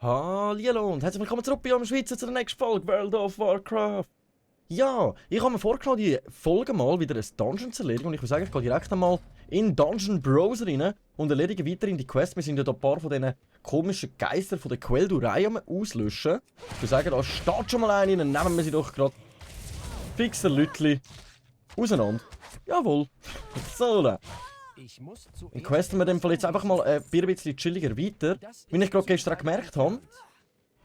Hallihallo und herzlich willkommen zurück bei eurem Schweizer zu der nächsten Folge World of Warcraft. Ja, ich habe mir vorgenommen, die Folge mal wieder ein Dungeon zu erledigen und ich würde sagen, ich gehe direkt einmal in Dungeon Browser rein und erledige weiterhin die Quest. Wir sind ja da ein paar von diesen komischen Geistern von der Quelldurei am auslöschen. Ich würde sagen, da steht schon mal eine, dann nehmen wir sie doch gerade fixer Lütli auseinander. Jawohl. So, da. In questen wir in dem Fall jetzt einfach mal ein bisschen chilliger weiter. Wie ich gerade gestern gemerkt habe,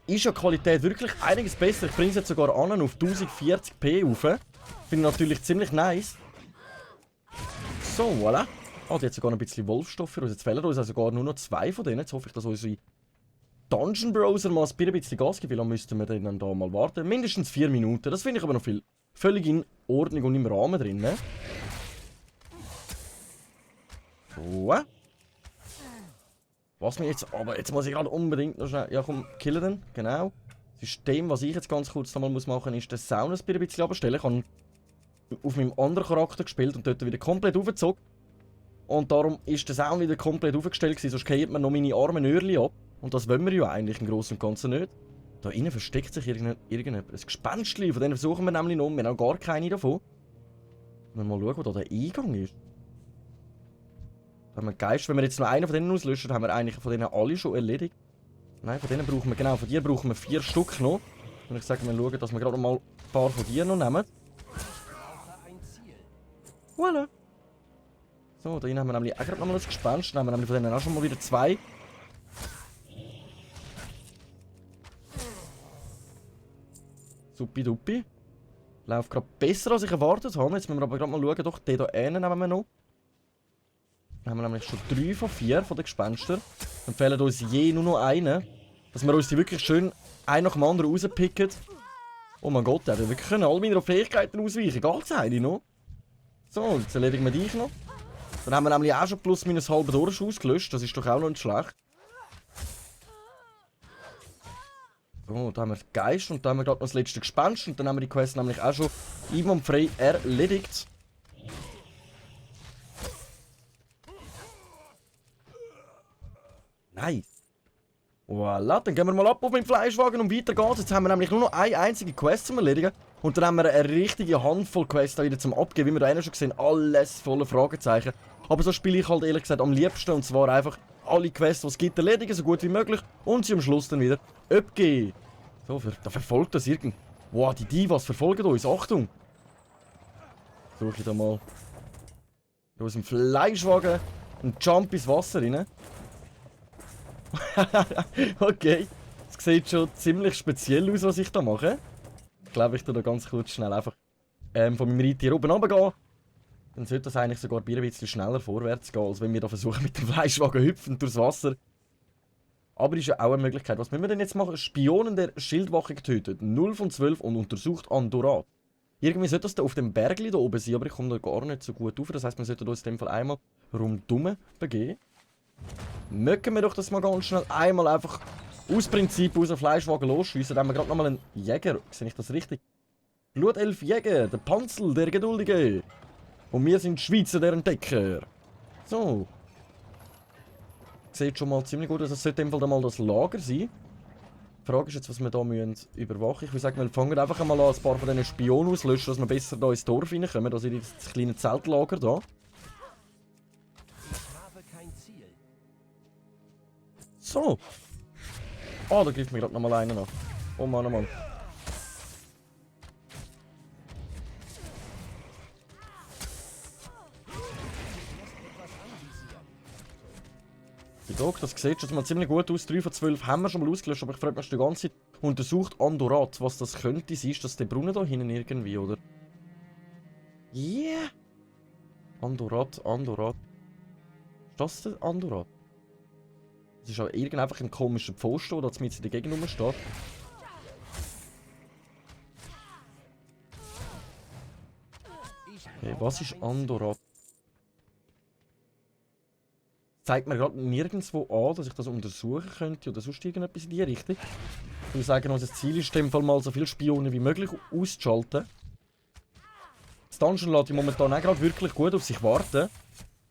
ist ja die Qualität wirklich einiges besser. Ich bringe es jetzt sogar an auf 1040p rauf. Finde ich natürlich ziemlich nice. So, voilà. Ah, die hat sogar noch ein bisschen Wolfsstoff. Jetzt fehlen uns also sogar nur noch 2 von denen. Jetzt hoffe ich, dass unsere Dungeon Browser mal ein bisschen Gas gibt. Wie lange müssten wir denn da mal warten? Mindestens 4 Minuten. Das finde ich aber noch viel. Völlig in Ordnung und im Rahmen drin. Ne? So. Was mir jetzt... Aber jetzt muss ich gerade unbedingt noch schnell... Ja komm, killen den. Genau. Das System, was ich jetzt ganz kurz nochmal machen muss, ist den Sound ein bisschen abstellen. Ich habe auf meinem anderen Charakter gespielt und dort wieder komplett aufgezogen. Und darum ist der Sound wieder komplett aufgestellt gewesen. Sonst geht man noch meine armen Öhrchen ab. Und das wollen wir ja eigentlich im Großen und Ganzen nicht. Da innen versteckt sich irgendjemand. Ein Gespenstchen. Von denen versuchen wir nämlich noch. Wir haben gar keine davon. Mal schauen, wo da der Eingang ist. Da haben wir Geist. Wenn wir jetzt noch einen von denen auslöschen, haben wir eigentlich von denen alle schon erledigt. Nein, von denen brauchen wir, genau, von dir brauchen wir 4 Stück noch. Und ich sage, wir schauen, dass wir gerade noch mal ein paar von dir noch nehmen. Voilà. So, da haben wir nämlich auch gerade noch mal ein Gespenst. Dann haben wir nämlich von denen auch schon mal wieder 2. Supi-dupi. Läuft gerade besser, als ich erwartet habe. Jetzt müssen wir aber gerade mal schauen. Doch, den hier nehmen wir noch. Dann haben wir nämlich schon 3 von 4 von den Gespenstern. Dann fehlen uns je nur noch einen. Dass wir uns die wirklich schön ein nach dem anderen rauspicken. Oh mein Gott, wir können all meine Fähigkeiten ausweichen. Geht's eigentlich noch? So, jetzt erledigen wir dich noch. Dann haben wir nämlich auch schon plus minus halb durch ausgelöscht. Das ist doch auch noch nicht schlecht. So, da haben wir den Geist und da haben wir gerade noch das letzte Gespenst. Und dann haben wir die Quest nämlich auch schon einwandfrei erledigt. Nice. Voilà, dann gehen wir mal ab auf meinen Fleischwagen und weiter geht's. Jetzt haben wir nämlich nur noch eine einzige Quest zum Erledigen. Und dann haben wir eine richtige Handvoll Quests wieder zum Abgeben. Wie wir da schon gesehen, alles voller Fragezeichen. Aber so spiele ich halt ehrlich gesagt am liebsten. Und zwar einfach alle Quests, die es gibt, erledigen, so gut wie möglich. Und sie am Schluss dann wieder abgeben. So, da verfolgt das irgend... Wow, die Divas verfolgen uns. Achtung! Suche ich da mal... aus dem Fleischwagen einen Jump ins Wasser rein. Okay, es sieht schon ziemlich speziell aus, was ich da mache. Ich glaube, ich tue da ganz kurz schnell einfach von meinem Reittier oben runtergehen. Dann sollte das eigentlich sogar ein bisschen schneller vorwärts gehen, als wenn wir da versuchen mit dem Fleischwagen hüpfen durchs Wasser. Aber ist ja auch eine Möglichkeit. Was müssen wir denn jetzt machen? Spionen der Schildwache getötet. 0 von 12 und untersucht Andorat. Irgendwie sollte das da auf dem Bergli da oben sein, aber ich komme da gar nicht so gut rauf. Das heisst, wir sollten uns in dem Fall einmal rundum begeben. Mögen wir doch das mal ganz schnell einmal einfach aus Prinzip aus dem Fleischwagen losschiessen. Dann haben wir gerade nochmal einen Jäger. Sehe ich das richtig? Blutelf Jäger, der Panzel, der Geduldige. Und wir sind Schweizer, der Entdecker. So. Sieht schon mal ziemlich gut aus. Das sollte in dem Fall mal das Lager sein. Die Frage ist jetzt, was wir da müssen überwachen. Ich würde sagen, wir fangen einfach einmal an, ein paar von diesen Spionen auslöschen, dass wir besser hier ins Dorf reinkommen. Da sind das kleine Zeltlager da. So. Oh, da greift mir gerade nochmal einer an. Oh Mann, oh Mann. Die Dog, das sieht schon mal ziemlich gut aus. 3 von 12 haben wir schon mal ausgelöscht, aber ich frage mich die ganze Zeit. Untersucht Andorat, was das könnte sein. Ist das der Brunnen da hinten irgendwie, oder? Yeah! Andorat. Ist das der Andorat? Das ist aber einfach ein komischer Pfosten, der da mit in der Gegend rumsteht. Okay, was ist Andorat? Zeigt mir gerade nirgendwo an, dass ich das untersuchen könnte oder sonst irgendetwas in die Richtung. Ich würde sagen, unser Ziel ist in dem Fall mal so viele Spione wie möglich auszuschalten. Das Dungeon lässt momentan auch gerade wirklich gut auf sich warten.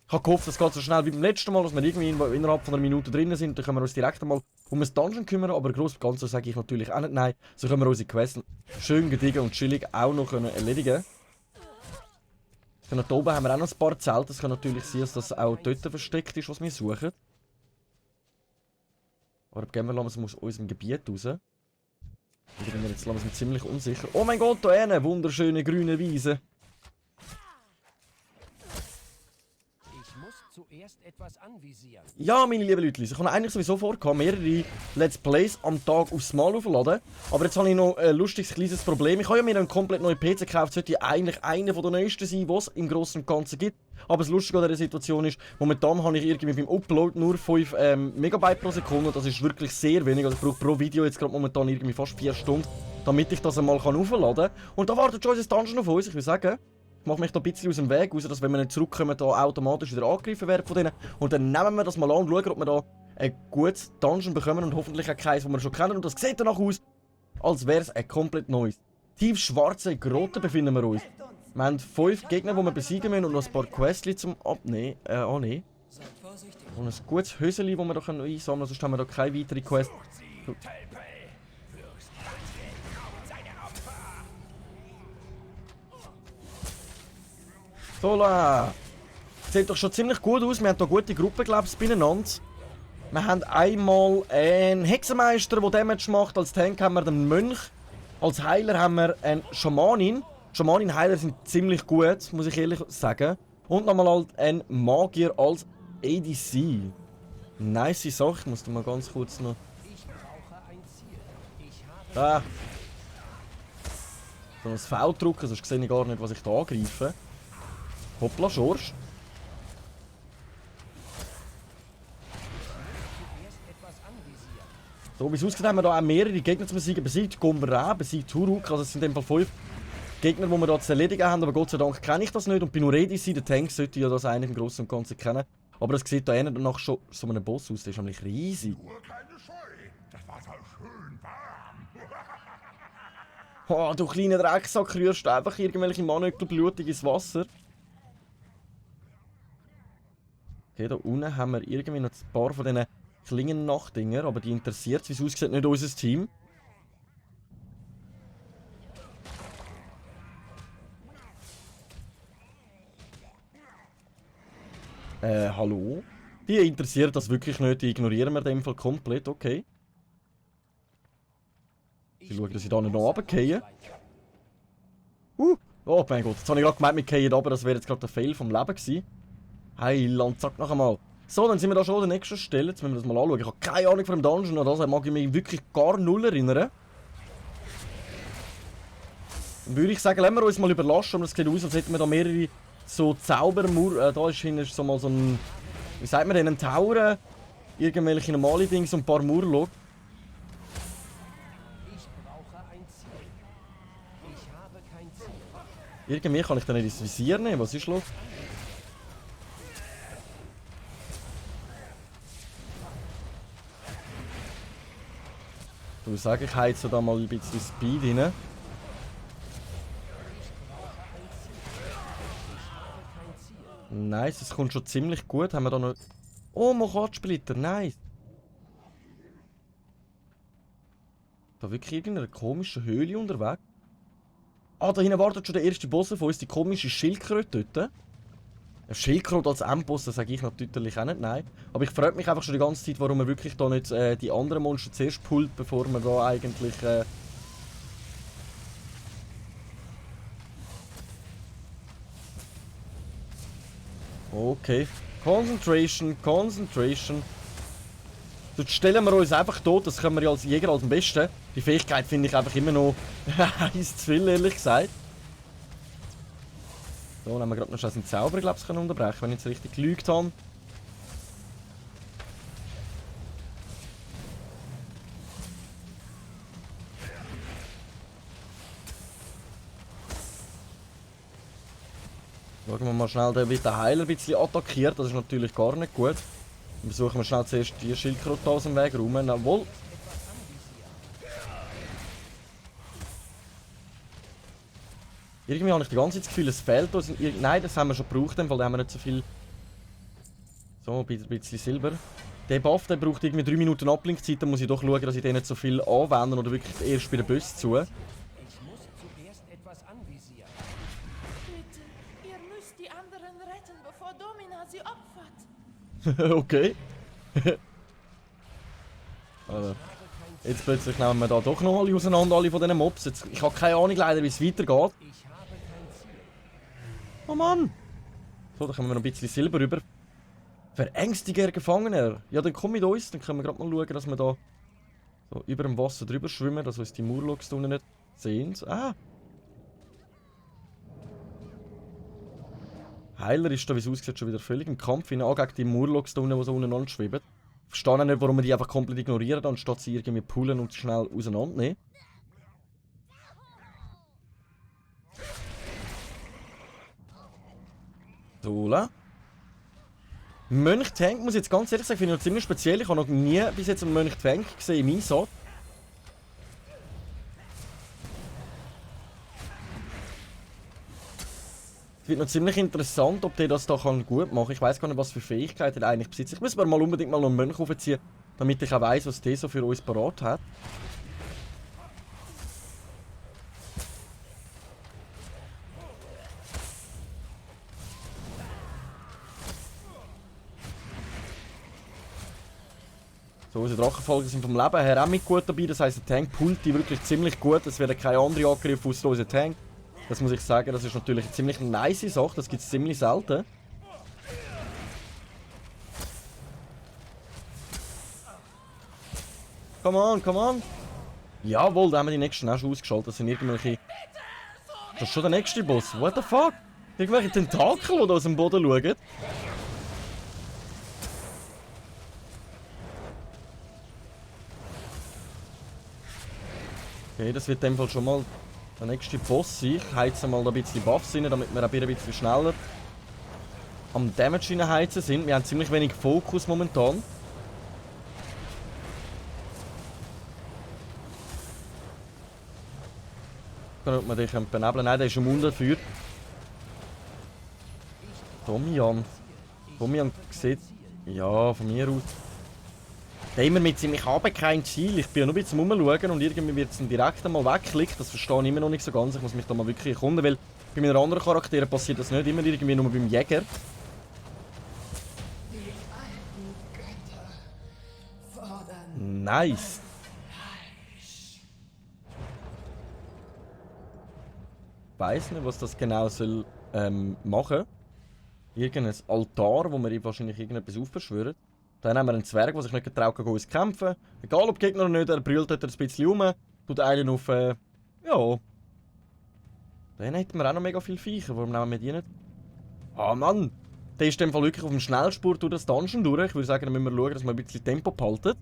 Ich habe gehofft, es geht so schnell wie beim letzten Mal, dass wir irgendwie innerhalb von einer Minute drin sind. Dann können wir uns direkt einmal um das Dungeon kümmern, aber gross Ganze sage ich natürlich auch nicht nein. So können wir unsere Quests schön gediegen und chillig auch noch erledigen. Hier oben haben wir auch noch ein paar Zelte. Es kann natürlich sein, dass das auch dort versteckt ist, was wir suchen. Aber gehen wir lassen aus unserem Gebiet raus. Ich bin mir jetzt langsam ziemlich unsicher. Oh mein Gott, da eine wunderschöne grüne Wiese. Zuerst etwas anvisieren. Ja, meine lieben Leute, ich habe eigentlich sowieso vorgehabt, mehrere Let's Plays am Tag aufs Mal aufladen. Aber jetzt habe ich noch ein lustiges kleines Problem. Ich habe ja mir einen komplett neuen PC gekauft, sollte eigentlich einer der neuesten sein, was es im Großen und Ganzen gibt. Aber das Lustige an dieser Situation ist, momentan habe ich irgendwie beim Upload nur 5 Megabyte pro Sekunde. Das ist wirklich sehr wenig. Also ich brauche pro Video jetzt gerade momentan irgendwie fast 4 Stunden, damit ich das einmal aufladen kann. Und da wartet schon unser Dungeon auf uns, ich will sagen. Ich mache mich da ein bisschen aus dem Weg, außer dass wenn wir nicht zurückkommen, da automatisch wieder angegriffen werden von denen. Und dann nehmen wir das mal an und schauen, ob wir da ein gutes Dungeon bekommen und hoffentlich auch keins, das wir schon kennen. Und das sieht danach aus, als wäre es ein komplett neues. Tief schwarze Grotte befinden wir uns. Wir haben 5 Gegner, die wir besiegen müssen und noch ein paar Quests zum Abnehmen. Annehmen. Und ein gutes Höseli, das wir da einsammeln können, sonst haben wir da keine weiteren Quests. So, sieht doch schon ziemlich gut aus. Wir haben hier gute Gruppen, glaube ich, beieinander. Wir haben einmal einen Hexenmeister, der Damage macht. Als Tank haben wir den Mönch. Als Heiler haben wir einen Schamanin. Schamanin-Heiler sind ziemlich gut, muss ich ehrlich sagen. Und nochmal halt einen Magier als ADC. Nice Sache. Ich muss da mal ganz kurz noch... Ah. So ein V drücken, sonst sehe ich gar nicht, was ich da angreife. Hoppla, Schorsch. So, wie es aussieht, haben wir da auch mehrere Gegner zu besiegen. Besiegt Gomra, besiegt Huruk. Also es sind in dem Fall 5 Gegner, die wir da zu erledigen haben. Aber Gott sei Dank kenne ich das nicht. Und bin nur ready sein. Der Tank sollte ja das eigentlich im Großen und Ganzen kennen. Aber das sieht da danach schon so einem Boss aus. Der ist nämlich riesig. Nur keine Scheu. Das Wasser ist schön warm. Oh, du kleiner Drecksack, rührst einfach irgendwelche Mannöckel blutig ins Wasser. Okay, da unten haben wir irgendwie noch ein paar von diesen Klingen-Nachtdinger, aber die interessiert, wie es aussieht, nicht unser Team. Hallo? Die interessiert das wirklich nicht, die ignorieren wir in dem Fall komplett, okay. Sie schauen, dass sie da nicht noch runterfallen. Oh mein Gott, jetzt habe ich gerade gemeint, wir fallen runter, das wäre jetzt gerade der Fail vom Leben gewesen. Heiland, zack, noch einmal. So, dann sind wir da schon an der nächsten Stelle. Jetzt müssen wir das mal anschauen. Ich habe keine Ahnung von dem Dungeon oder das. Mag ich mich wirklich gar null erinnern. Dann würde ich sagen, lassen wir uns mal überlassen. Und es sieht aus, als hätten wir da mehrere so Zaubermur. Da ist hinten so mal so ein... Wie sagt man denn? Ein Tower. Irgendwelche normale Dinge, so ein paar Murloc. Ich brauche ein Ziel. Ich habe kein Ziel. Irgendwie kann ich da nicht ins Visier nehmen. Was ist los? Ich würde sagen, ich heize da mal ein bisschen Speed rein. Nice, es kommt schon ziemlich gut. Haben wir da noch... Oh, Mochatsplitter, nice. Da wirklich irgendeine komische Höhle unterwegs. Ah, da hinten wartet schon der erste Boss von uns, die komische Schildkröte dort. Ein Schildkröte als Endboss, das sage ich natürlich auch nicht, nein. Aber ich frage mich einfach schon die ganze Zeit, warum man wirklich da nicht die anderen Monster zuerst pullt, bevor man da eigentlich... Okay. Concentration, Concentration. Dort stellen wir uns einfach tot, das können wir ja als Jäger als am besten. Die Fähigkeit finde ich einfach immer noch heiß zu viel, ehrlich gesagt. So, dann haben wir gerade noch einen Zauber, glaube ich, unterbrechen, wenn ich jetzt richtig gelügt habe. Schauen wir mal schnell, der wird der Heiler ein bisschen attackiert, das ist natürlich gar nicht gut. Dann versuchen wir schnell zuerst die Schildkröte aus dem Weg rum. Jawohl. Irgendwie habe ich die ganze Zeit das Gefühl, es fehlt uns. Nein, das haben wir schon gebraucht, weil da haben wir nicht so viel. So, ein bisschen Silber. Der Buff, der braucht irgendwie 3 Minuten Abblinkzeit, dann muss ich doch schauen, dass ich den nicht so viel anwende oder wirklich erst bei den Boss zu. Ich muss zuerst etwas anvisieren. Bitte, ihr müsst die anderen retten, bevor Domina sie opfert. Okay. Also, jetzt plötzlich nehmen wir da doch noch alle auseinander, alle von diesen Mobs. Jetzt, ich habe keine Ahnung leider, wie es weitergeht. Ich habe kein Ziel. Oh Mann! So, da kommen wir noch ein bisschen Silber rüber. Verängstiger Gefangener. Ja, dann komm mit uns, dann können wir gerade mal schauen, dass wir da so über dem Wasser drüber schwimmen, dass uns die Murlocs da unten nicht sehen. Ah! Heiler ist da, wie es aussieht, schon wieder völlig im Kampf hinein, auch gegen die Murlocs da unten, die so untereinander schweben. Ich verstehe auch nicht, warum wir die einfach komplett ignorieren, anstatt sie irgendwie pullen und schnell auseinandernehmen. So, la. Mönch-Tank, muss ich jetzt ganz ehrlich sagen, finde ich noch ziemlich speziell. Ich habe noch nie bis jetzt einen Mönch-Tank gesehen im Einsatz. Es wird noch ziemlich interessant, ob der das da gut machen kann. Ich weiß gar nicht, was für Fähigkeiten er eigentlich besitzt. Ich muss mir mal unbedingt mal noch einen Mönch aufziehen, damit ich auch weiss, was der so für uns parat hat. So, unsere Drachenfolgen sind vom Leben her auch mit gut dabei. Das heisst, der Tank pullt die wirklich ziemlich gut. Es werden keine anderen Angriffe aus unserem Tank. Das muss ich sagen, das ist natürlich eine ziemlich nice Sache. Das gibt es ziemlich selten. Come on, come on. Jawohl, da haben wir die nächsten auch schon ausgeschaltet. Das sind irgendwelche... Das ist schon der nächste Boss. What the fuck? Irgendwelche Tentakel, die da aus dem Boden schauen. Okay, das wird in dem Fall schon mal der nächste Boss sein. Ich heize mal da ein bisschen Buffs rein, damit wir auch ein bisschen schneller am Damage reinheizen sind. Wir haben ziemlich wenig Fokus momentan. Ob wir den benebeln? Nein, der ist im Mund dafür. Domian. Domian sieht... Ja, von mir aus. Da immer mit seinem, ich habe kein Ziel, ich bin ja nur ein bisschen rumschauen und irgendwie wird es dann direkt einmal wegklickt. Das verstehe ich immer noch nicht so ganz. Ich muss mich da mal wirklich erkunden, weil bei meinen anderen Charakteren passiert das nicht immer irgendwie nur beim Jäger. Nice. Ich weiss nicht, was das genau soll machen. Irgendein Altar, wo wir wahrscheinlich irgendetwas aufbeschwören. Dann haben wir einen Zwerg, der sich nicht getraut, gegen uns zu kämpfen. Egal ob Gegner oder nicht, er brüllt dort ein bisschen rum. Tut einen auf... ja. Dann hätten wir auch noch mega viele Viecher. Warum nehmen wir die nicht? Ah Mann! Der ist in dem Fall wirklich auf dem Schnellspur durch das Dungeon durch. Ich würde sagen, dann müssen wir schauen, dass wir ein bisschen Tempo behalten.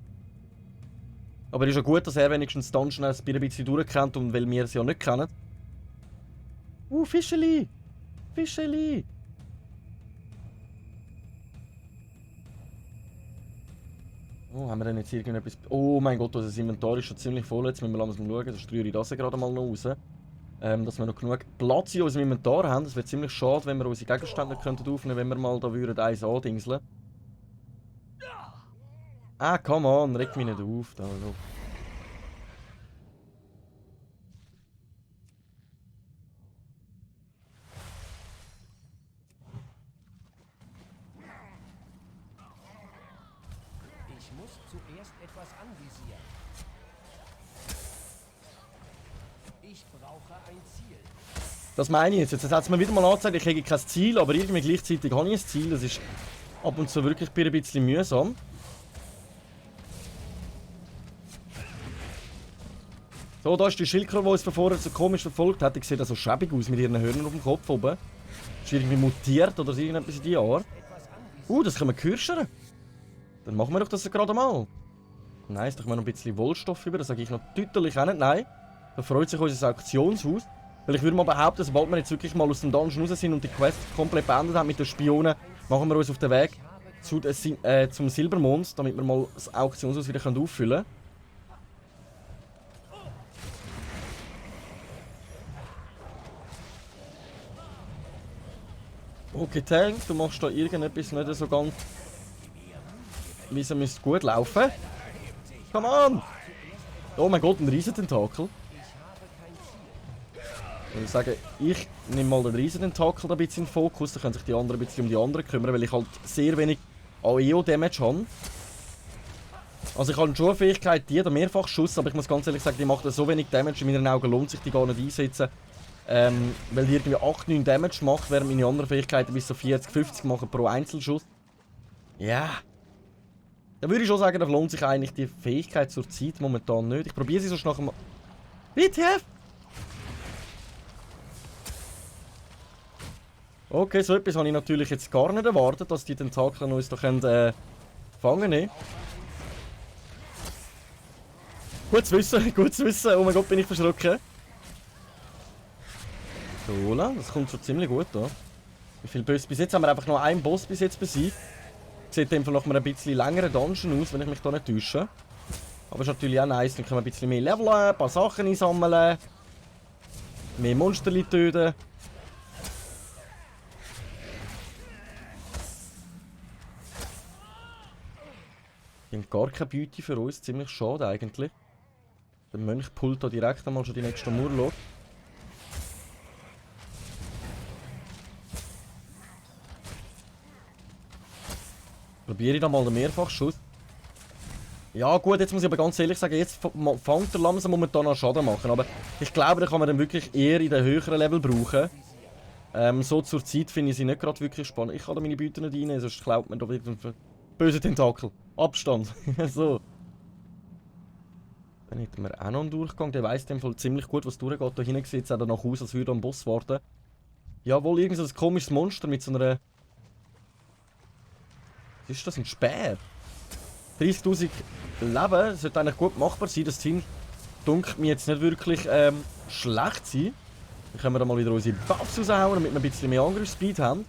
Aber es ist ja gut, dass er wenigstens das Dungeon ein bisschen durchkennt und weil wir es ja nicht kennen. Fischeli! Fischeli! Oh, haben wir denn jetzt irgendetwas... Oh mein Gott, unser Inventar ist schon ziemlich voll. Jetzt müssen wir langsam schauen, sonst rühre ich das gerade mal noch raus. Dass wir noch genug Platz in unserem Inventar haben. Es wäre ziemlich schade, wenn wir unsere Gegenstände könnten aufnehmen, wenn wir mal da würden eins andingseln. Ah, come on, reg mich nicht auf. Da, so. Ich muss zuerst etwas anvisieren. Ich brauche ein Ziel. Das meine ich jetzt. Jetzt hat es mir wieder mal angezeigt, ich habe kein Ziel, aber irgendwie gleichzeitig habe ich ein Ziel. Das ist ab und zu wirklich ein bisschen mühsam. So, da ist die Schildkröte, die uns von vorher so komisch verfolgt hat. Die sieht so schäbig aus mit ihren Hörnern auf dem Kopf oben. Ist irgendwie mutiert oder irgendetwas in die Art. Das können wir kürschern. Dann machen wir doch das gerade mal. Nice, da kommen wir noch ein bisschen Wohlstoff über. Das sage ich noch deutlich auch nicht. Nein. Da freut sich unser Auktionshaus. Weil ich würde mal behaupten, sobald wir jetzt wirklich mal aus dem Dungeon raus sind und die Quest komplett beendet haben mit den Spionen, machen wir uns auf den Weg zum Silbermond, damit wir mal das Auktionshaus wieder auffüllen können. Okay, Tank, du machst da irgendetwas nicht so ganz Wieso müsste gut laufen? Come on! Oh mein Gott, ein Riesententakel. Ich würde sagen, ich nehme mal den Riesententakel da ein bisschen in den Fokus, dann können sich die anderen ein bisschen um die anderen kümmern, weil ich halt sehr wenig AEO-Damage habe. Also ich habe schon eine Fähigkeit, die hat Mehrfachschuss, aber ich muss ganz ehrlich sagen, die macht so wenig Damage, in meinen Augen lohnt sich die gar nicht einsetzen. Weil die irgendwie 8-9 Damage macht, während meine anderen Fähigkeiten bis zu 40-50 machen pro Einzelschuss. Ja. Da würde ich schon sagen, da lohnt sich eigentlich die Fähigkeit zur Zeit momentan nicht. Ich probiere sie sonst nachher mal... WTF? Okay, so etwas habe ich natürlich jetzt gar nicht erwartet, dass die Tentakel uns da fangen können. Gut zu wissen, gut zu wissen. Oh mein Gott, bin ich verschrocken. So, das kommt schon ziemlich gut da. Wie viele Boss? Bis jetzt haben wir einfach noch einen Boss bis jetzt besiegt. Sieht in dem Fall nach einem bisschen längeren Dungeon aus, wenn ich mich da nicht täusche. Aber ist natürlich auch nice, dann können wir ein bisschen mehr leveln, ein paar Sachen einsammeln. Mehr Monster töten. Die haben gar keine Beute für uns, ziemlich schade eigentlich. Der Mönch pullt da direkt einmal schon die nächste Murloc. Probiere ich da mal den Mehrfachschuss. Ja gut, jetzt muss ich aber ganz ehrlich sagen, jetzt fängt der langsam momentan an Schaden machen. Aber ich glaube, da kann man dann wirklich eher in den höheren Level brauchen. So zur Zeit finde ich sie nicht gerade wirklich spannend. Ich kann da meine Beute nicht rein, sonst klaut man da wieder einen bösen Tentakel. Abstand. So. Dann hätten wir auch noch einen Durchgang. Der weiss in dem Fall ziemlich gut, was durchgeht. Da hinten sieht es auch danach aus, als würde er am Boss warten. Jawohl, irgend so ein komisches Monster mit so einer... Was ist das? Ein Speer? 30'000 Leben. Das sollte eigentlich gut machbar sein. Das Team dunkelt mir jetzt nicht wirklich schlecht sein. Dann können wir da mal wieder unsere Buffs raushauen, damit wir ein bisschen mehr Angriffsspeed haben.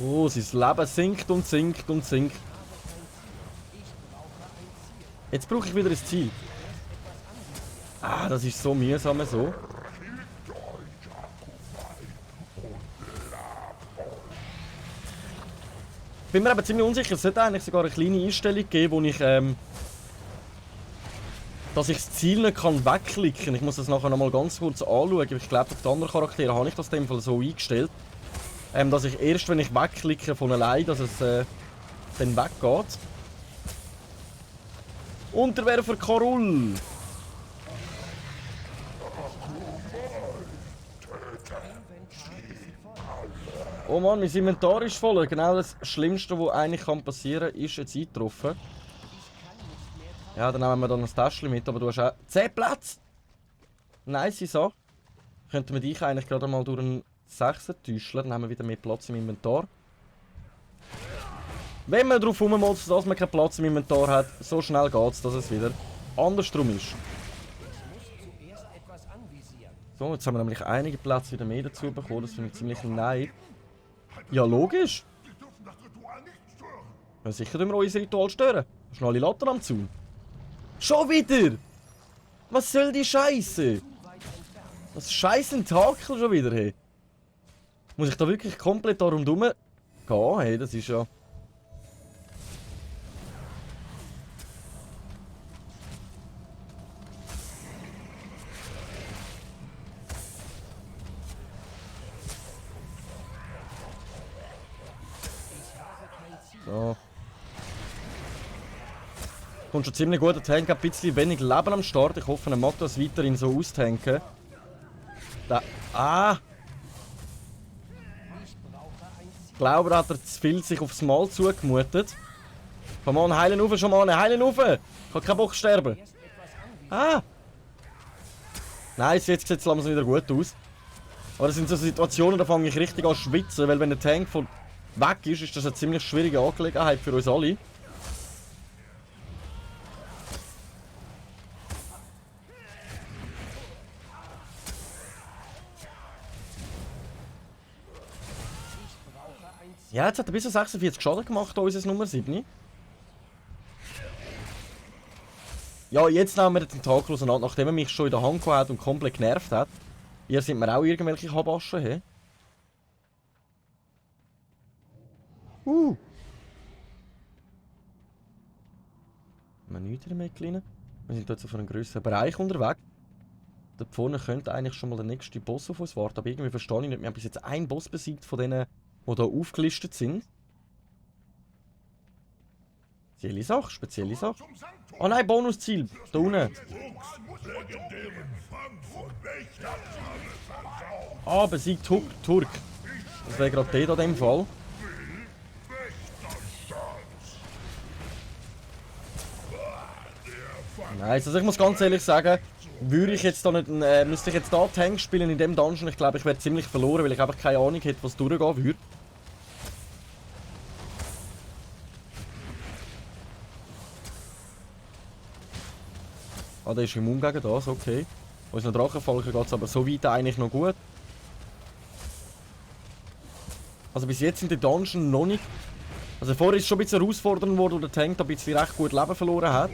Oh, sein Leben sinkt und sinkt und sinkt. Jetzt brauche ich wieder ein Ziel. Ah, das ist so mühsam so. Ich bin mir aber ziemlich unsicher. Es sollte eigentlich sogar eine kleine Einstellung geben, wo ich, dass ich das Ziel nicht kann wegklicken kann. Ich muss das nachher noch mal ganz kurz anschauen. Ich glaube, auf den anderen Charakteren habe ich das in dem Fall so eingestellt. Dass ich erst, wenn ich wegklicke von allein, dass es dann weggeht. Unterwerfer Karul! Oh Mann, mein Inventar ist voll. Genau das Schlimmste, was eigentlich passieren kann, ist jetzt eingetroffen. Ja, dann nehmen wir dann ein Täschchen mit, aber du hast auch 10 Plätze! Nice Sache. Könnten wir dich eigentlich gerade mal durch einen 6er täuschen, dann haben wir wieder mehr Platz im Inventar. Wenn man darauf rummotzt, dass man keinen Platz im Inventar hat, so schnell geht es, dass es wieder andersrum ist. So, jetzt haben wir nämlich einige Plätze wieder mehr dazu bekommen, das finde ich ziemlich nice. Ja, logisch. Ja, sicher tun wir unser Ritual stören. Hast du noch alle Latten am Zaun? Schon wieder! Was soll die Scheiße? Was scheiß Tentakel schon wieder, hey? Muss ich da wirklich komplett darum gehen? Hey, das ist ja... So. Kommt schon ziemlich gut. Der Tank hat ein bisschen wenig Leben am Start. Ich hoffe, er mag das weiterhin so austanken. Da. Ah! Ich glaube, da hat er zu viel sich aufs Mal zugemutet. Komm an, heilen rauf, schon mal, heilen rauf! Ich habe keinen Bock zu sterben. Ah! Nice, jetzt sieht es langsam wieder gut aus. Aber das sind so Situationen, da fange ich richtig an zu schwitzen, weil wenn der Tank von weg ist, ist das eine ziemlich schwierige Angelegenheit für uns alle. Ja, jetzt hat er bis zu 46 Schaden gemacht, unser Nummer 7. Ja, jetzt nehmen wir den Tentakel auseinander, nachdem er mich schon in der Hand gehabt hat und komplett genervt hat. Ihr seid mir auch irgendwelche Habaschen, hey? Wir haben nichts mehr kleinen. Wir sind jetzt auf einem grösseren Bereich unterwegs. Da vorne könnte eigentlich schon mal der nächste Boss auf uns warten, aber irgendwie verstehe ich nicht. Wir haben bis jetzt einen Boss besiegt von denen, die hier aufgelistet sind. Spezielle Sache, spezielle Sache. Oh nein, Bonusziel! Da unten! Ah, besiegt Turk. Das wäre gerade der in dem Fall. Nein, also ich muss ganz ehrlich sagen, würde ich jetzt da nicht, müsste ich jetzt da Tank spielen in dem Dungeon, ich glaube, ich wäre ziemlich verloren, weil ich einfach keine Ahnung hätte, was durchgehen würde. Ah, der ist immun gegen das, okay. Unseren Drachenfalken geht es aber so weit eigentlich noch gut. Also bis jetzt sind die Dungeon noch nicht... Also vorher ist es schon ein bisschen herausfordernd worden, wo der Tank da ein bisschen recht gut Leben verloren hat.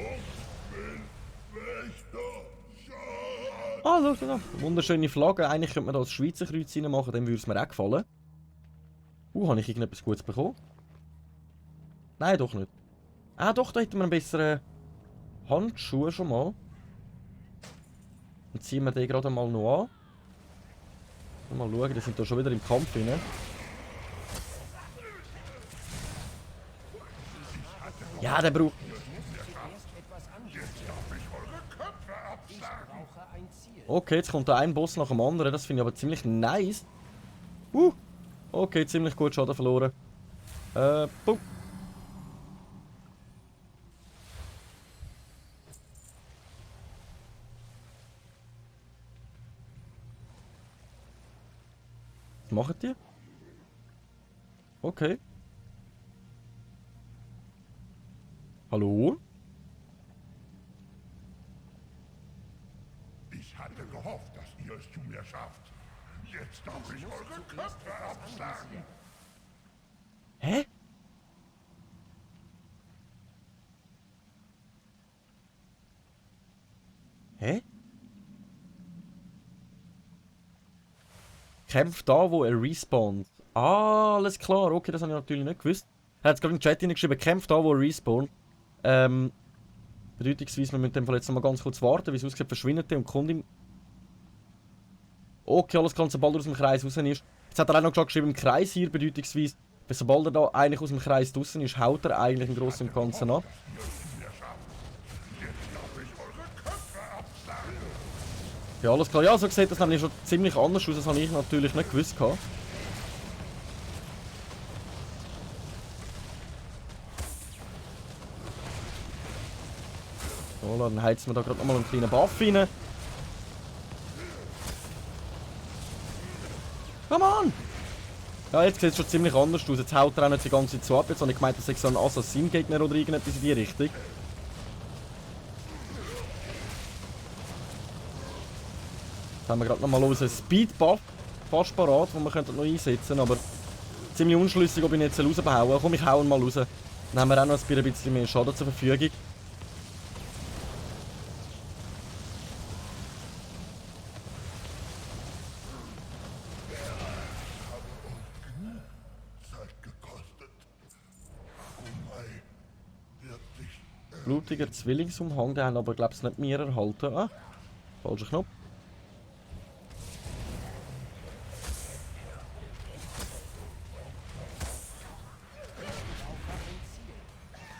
Ah, schau da. Wunderschöne Flagge. Eigentlich könnte man da das Schweizer Kreuz reinmachen, dann würde es mir auch gefallen. Habe ich irgendetwas Gutes bekommen? Nein, doch nicht. Ah, doch, da hätten wir einen besseren Handschuh schon mal. Dann ziehen wir den gerade mal noch an. Mal schauen, die sind da schon wieder im Kampf drin. Ja, der braucht... Okay, jetzt kommt da ein Boss nach dem anderen. Das finde ich aber ziemlich nice. Okay, ziemlich gut Schaden verloren. Boom. Was machen die? Okay. Hallo? Ich hatte gehofft, dass ihr es zu mir schafft. Jetzt darf ich eure Köpfe abschlagen. Hä? Hä? Kämpft da, wo er respawnt. Ah, alles klar. Okay, das habe ich natürlich nicht gewusst. Er hat es gerade im Chat hingeschrieben, kämpft da, wo er respawnt. Bedeutungsweise, wir müssen in dem Fall jetzt noch mal ganz kurz warten, wie es aussieht, verschwindet der und kommt ihm. Okay, alles klar, sobald er aus dem Kreis raus ist. Jetzt hat er auch noch geschrieben, im Kreis hier, bedeutungsweise, sobald er da eigentlich aus dem Kreis draußen ist, haut er eigentlich im Großen und Ganzen ab. Ja, alles klar. Ja, so sieht das nämlich schon ziemlich anders aus, das habe ich natürlich nicht gewusst. So, dann heizen wir da gerade nochmal einen kleinen Buff rein. Come on! Ja, jetzt sieht es schon ziemlich anders aus. Jetzt haut er auch nicht die ganze Zeit so ab. Jetzt habe ich gemeint, das ist so ein Assassin-Gegner oder irgendetwas in die Richtung. Jetzt haben wir gerade nochmal unseren Speed-Buff fast parat, den wir noch einsetzen können. Aber ziemlich unschlüssig, ob ich ihn jetzt rausbehauen soll. Komm, ich hau ihn mal raus. Dann haben wir auch noch ein bisschen mehr Schaden zur Verfügung. Blutiger Zwillingsumhang, den haben aber glaube ich nicht mehr erhalten. Ah, falscher Knopf.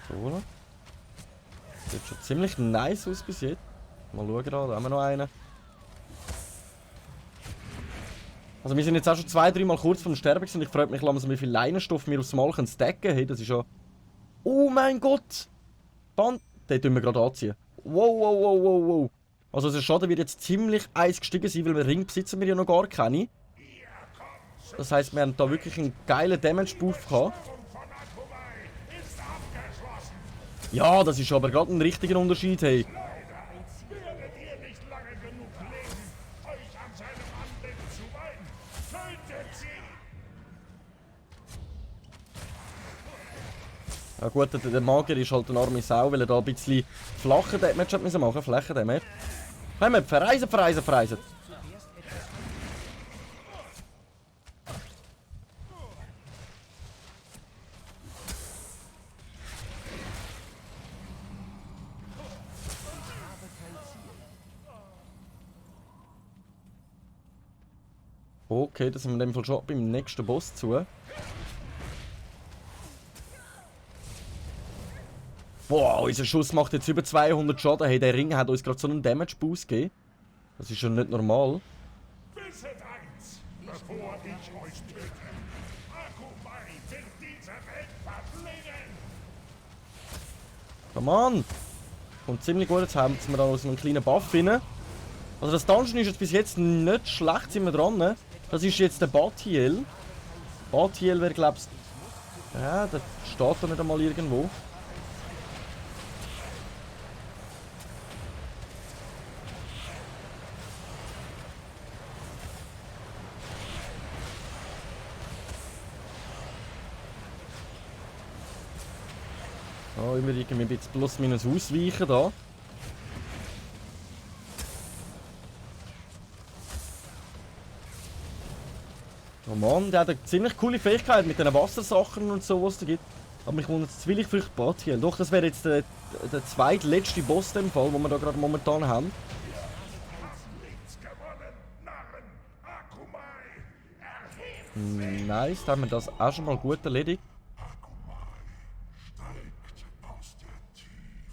So. Sieht schon ziemlich nice aus bis jetzt. Mal schauen, da haben wir noch einen. Also wir sind jetzt auch schon 2-3 Mal kurz vom Sterben und ich freue mich langsam, wie viel Leinenstoff wir aufs Mal stacken können. Hey, das ist ja... Oh mein Gott! Den tun wir gerade anziehen. Wow. Also der Schaden wird jetzt ziemlich eins gestiegen sein, weil wir Ring besitzen wir ja noch gar keine. Das heisst, wir haben da wirklich einen geilen Damage-Buff gehabt. Ja, das ist aber gerade ein richtiger Unterschied, hey. Ja gut, der Magier ist halt eine arme Sau, weil er da ein bisschen flachen Damage hat müssen machen, Flächen-Damage. Komm, verreisen! Okay, da sind wir in dem Fall schon beim nächsten Boss zu. Boah, unser Schuss macht jetzt über 200 Schaden. Hey, der Ring hat uns gerade so einen Damage-Boost gegeben. Das ist ja nicht normal. Wisset eins, bevor ich euch töte. Akumai wird diese Welt verfliegen. Come on! Kommt ziemlich gut, jetzt haben wir da noch so einen kleinen Buff rein. Also das Dungeon ist jetzt bis jetzt nicht schlecht, sind wir dran. Ne? Das ist jetzt der Batiel. Batiel wäre, glaubst du... Ja, der steht da nicht einmal irgendwo. Ja, immer irgendwie ein bisschen plus minus ausweichen da. Oh Mann, der hat eine ziemlich coole Fähigkeit mit den Wassersachen und so, was es da gibt. Aber mich wundert es, will ich vielleicht Batiel. Doch, das wäre jetzt der zweitletzte Boss in dem Fall, den wir da gerade momentan haben. Nichts gewonnen, Narren. Akumai, erhebt Nice, da haben wir das auch schon mal gut erledigt. steigt aus der Tiefe.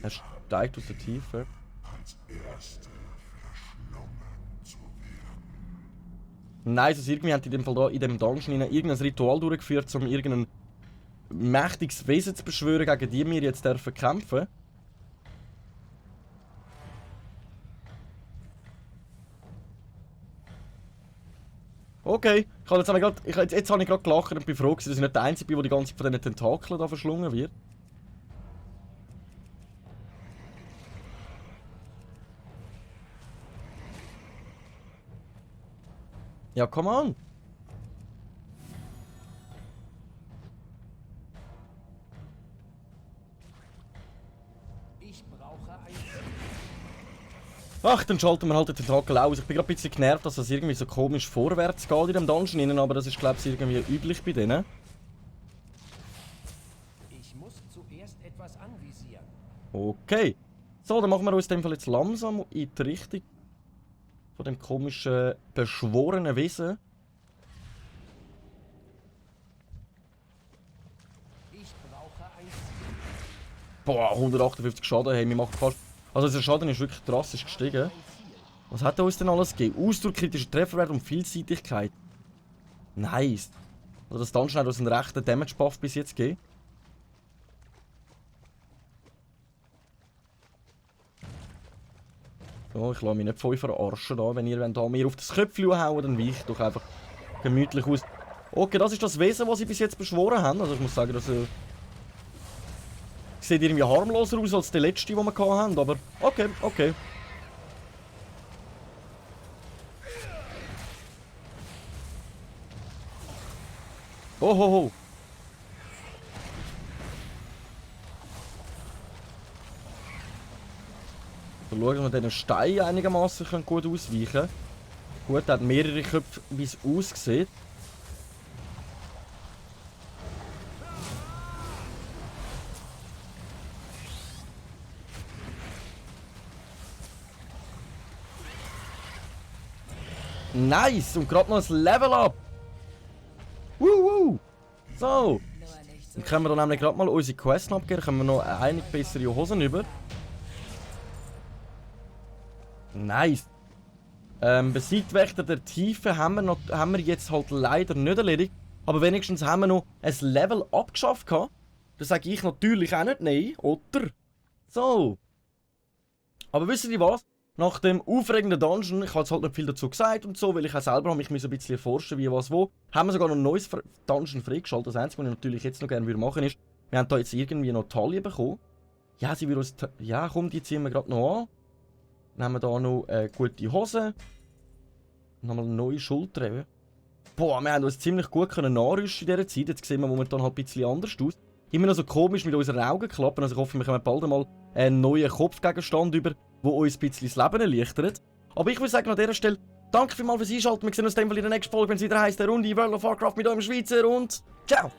Er steigt aus der Tiefe. Als Erste verschlungen zu werden. Nice, also irgendwie haben die in dem Fall da in dem Dungeon irgendein Ritual durchgeführt, um irgendein mächtiges Wesen zu beschwören, gegen die wir jetzt dürfen kämpfen. Okay, jetzt habe ich gerade gelacht und bin froh, dass ich nicht der Einzige bin, der die ganze Zeit von diesen Tentakeln da verschlungen wird. Ja, come on! Ich brauche ein Ach, dann schalten wir halt den Tentakel aus. Ich bin gerade ein bisschen genervt, dass das irgendwie so komisch vorwärts geht in dem Dungeon, aber das ist, glaube ich, irgendwie üblich bei denen. Ich muss zuerst etwas anvisieren. Okay. So, dann machen wir uns in dem Fall jetzt langsam in die Richtung von dem komischen, beschworenen Wesen. Ich brauche ein Boah, 158 Schaden, hey, wir machen fast... Also der Schaden ist wirklich drastisch gestiegen. Was hat er uns denn alles gegeben? Ausdruck, kritischer Trefferwert und Vielseitigkeit. Nice. Also das Dungeon hat uns einen rechten Damage-Buff bis jetzt gegeben. So, ich lasse mich nicht von euch verarschen da. Wenn ihr da mir auf das Köpfchen hauen, dann weicht doch einfach gemütlich aus. Okay, das ist das Wesen, was sie bis jetzt beschworen haben. Also ich muss sagen, das sieht irgendwie harmloser aus als der letzte, den wir hatten. Aber okay, okay. Oh, ho, ho. So, schauen, dass wir diesen Stein einigermaßen gut ausweichen können. Gut, er hat mehrere Köpfe, wie es aussieht. Nice! Und gerade noch ein Level Up! Woo! So! Dann können wir dann nämlich gerade mal unsere Quest abgeben, können wir noch einige bessere Hosen über. Nice! Besiegt Wächter der Tiefe haben wir jetzt halt leider nicht erledigt. Aber wenigstens haben wir noch ein Level abgeschafft. Das sage ich natürlich auch nicht, nein, oder? So! Aber wisst ihr was? Nach dem aufregenden Dungeon, ich habe jetzt halt nicht viel dazu gesagt und so, weil ich auch selber habe mich ein bisschen erforschen, wie was wo, haben wir sogar noch ein neues Dungeon freigeschaltet. Das Einzige, was ich natürlich jetzt noch gerne machen würde, ist, wir haben da jetzt irgendwie noch Taille bekommen. Ja, sie will uns... Ja, komm, die ziehen wir gerade noch an. Dann haben wir da noch gute Hose. Nochmal eine neue Schulter. Boah, wir haben uns ziemlich gut nachrüsten in dieser Zeit. Jetzt sehen wir momentan halt ein bisschen anders aus. Immer noch so komisch mit unseren Augenklappen. Also ich hoffe, wir kommen bald einmal einen neuen Kopfgegenstand über, der uns ein bisschen das Leben erleichtert. Aber ich würde sagen an dieser Stelle, danke vielmals fürs Einschalten. Wir sehen uns dann in der nächsten Folge, wenn es wieder heisst, der Runde World of Warcraft mit eurem Schweizer und ciao!